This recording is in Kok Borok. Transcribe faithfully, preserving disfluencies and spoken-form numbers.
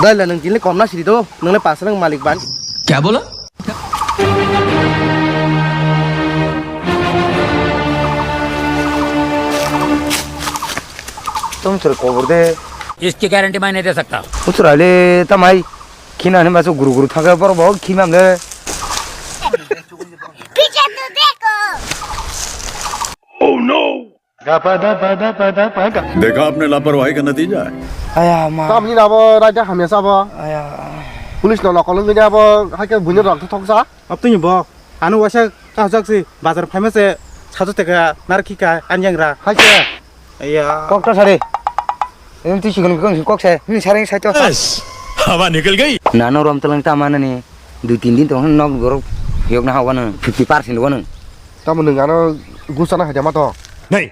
Dai la, nwng tini kom na siri do, nwng le pasa nwng malik ban. Kya bola? Tum sir kobor de. इसकी गारंटी मैं नहीं दे सकता। Utur ale tamai. Khina ni masu guru guru thaka bor bo khimam le. पीछे तो देखो। देखा आपने लापरवाही का नतीजा है। Aya ma. Tamni nabo raida hamya sabo. Aya. Police no nokol wngwi abo haikhe buino rok thok sa. Abtini bo. Ano waisa kahujak si bazar phaima se sajo teka nar khika anyang ra. Haikhe. Iya. Kok to sare. Em tu sikon kok kok se. Ni sare sai to. बस, हवा निकल गई। Nano rom telang ta manani. Dui tin din tong nok borok yok na hawa nang fifty percent wa nang. Tamo nwng ano gusa na haja ma to. नहीं।